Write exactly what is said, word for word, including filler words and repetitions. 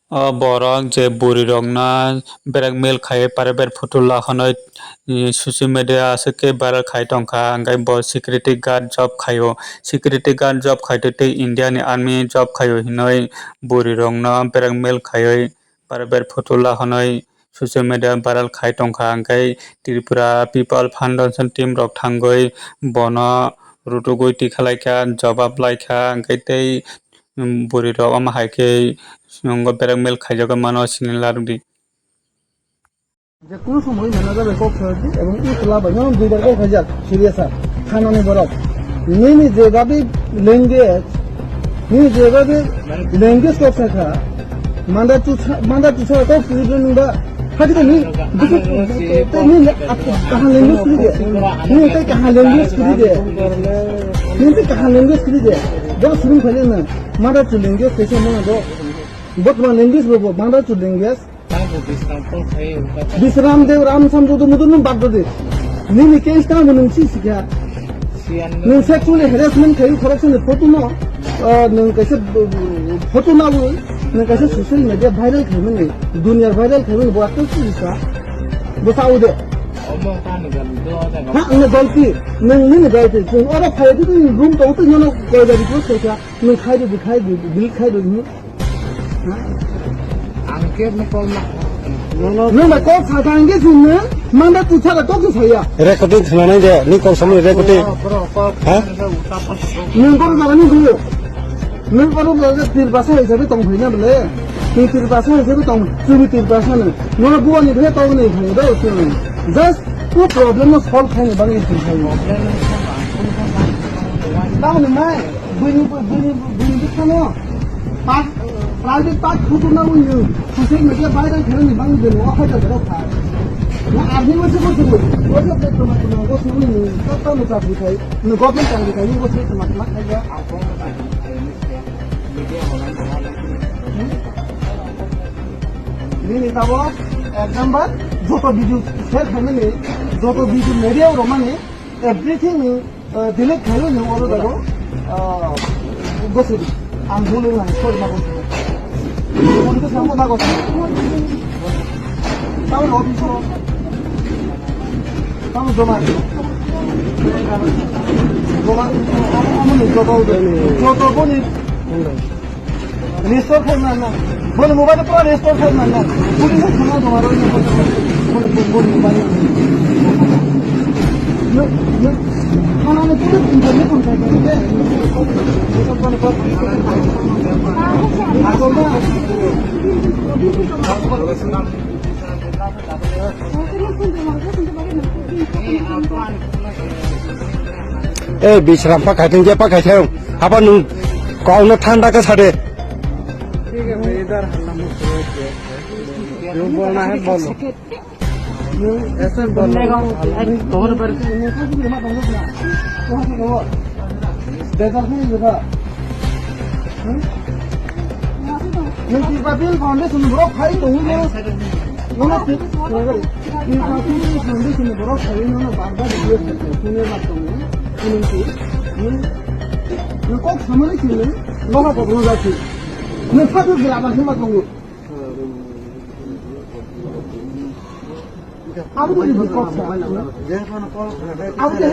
O borok je bwrwi rokno blackmail khai private photo la hwnwi, eh, social media aswk khe viral khai tongkha, hwnkhe bo security guard job khaio. Security guard job khaitwi tei India ni army job khaio hinwi bwrwi rokno blackmail khaiwi private photo la hwnwi social media viral khai tongkha, hwnkhe Tripura People Foundation team rok thangwi bono rutugwi tikha laikha, jobab laikha, hwnkhe tei, um, bwrwi rok omo hai khe nwngbo blackmail khaijago mano sini larwkdi. Je kunu somoi manager bai kok saldi ebong i tola bai nono duibar kok khaijak, serious a. Thanani borok. Nini je babi language, nini je babi language kok sakha, manda tu sa-, manda tu sa kok siri nungba. Hakhe ni, ni kaham language siri de. Ni tei kaham language siri de. Ni tei kaham language siri de. Bo suru phai na. Manda tu language kaisa mano do. Botman language bo, bo manda tu language. Bisram Dev Ram Sam Jodo Mudo nung bad dodi. Nini case tamo nung si sikha. Nung sexually harassment khai khorok sini photo no, ah, nung kaisa, uh, photo na bo, nung kaisa social media viral khai mani, dunia viral khai mani, bo ato si sa. Bo sa ude. Ha, nung galti, nung nini galti. Nung oro khai di room to utu nyono koi dari ko sikha. Nung khai di, khai di, bil khai di. Ang khe no call ma. Nwng bai kok sa thang khe sini, manda tu sara kok sa ya. Recording khna nai de, ni kok samani recording. Bro, bro, call. Ha? Nwng kok sa ni du. Nwng kok sa tir basa hisabe tong phai na bole. Ni tir basa hisabe tong, tu tir basa na. Nwng buani bhe tong ni phai do tu. Just tu problem no solve khai ni bang ni phai. Tamo ni mai. Buini, buini, buini bwskango pa-, private part photo na ui nung social media viral khainani bagwi bini o hai jaga rok kha. Na army masa ko sugui, o jaga toma toma ko sugui nung tata mucha bwthai, nung government chang bwthai, nung ko se toma toma khai ya. Nini tabo ek number joto video share khainani, joto video media romani, everything ni, eh, delete khaio ni oro dago, ah, gosiri. Ang bulu nang, sorry, ma gosiri. Bulu ko samo ma gosiri. Tamo office o. Tamo joma. Joma, amo ni joto, joto boni. Restore khai man na. Boni mobile pura restore khai man na. Boni mo khana dong aro ni boni, boni, boni mobile. No, no. Khana ni pura internet on khai man de. Ako ma. Eh, Bisram pa khai thung je pa khai thung. Apa nung kok no thanda khe sade. ठीक है भाई, इधर हल्ला मत करो। जो बोलना है बोलो। ऐसे बोलो। Nung Tripura People Foundation ni borok phai tongo, nono Tripura People Foundation ni borok phai nono bar bar request khaio, senior bar tongo, nung ki, nung, nung kok samani sini, nono kok no jati, nung phatu gila ba hima tongo. Abo to kok sa, abo to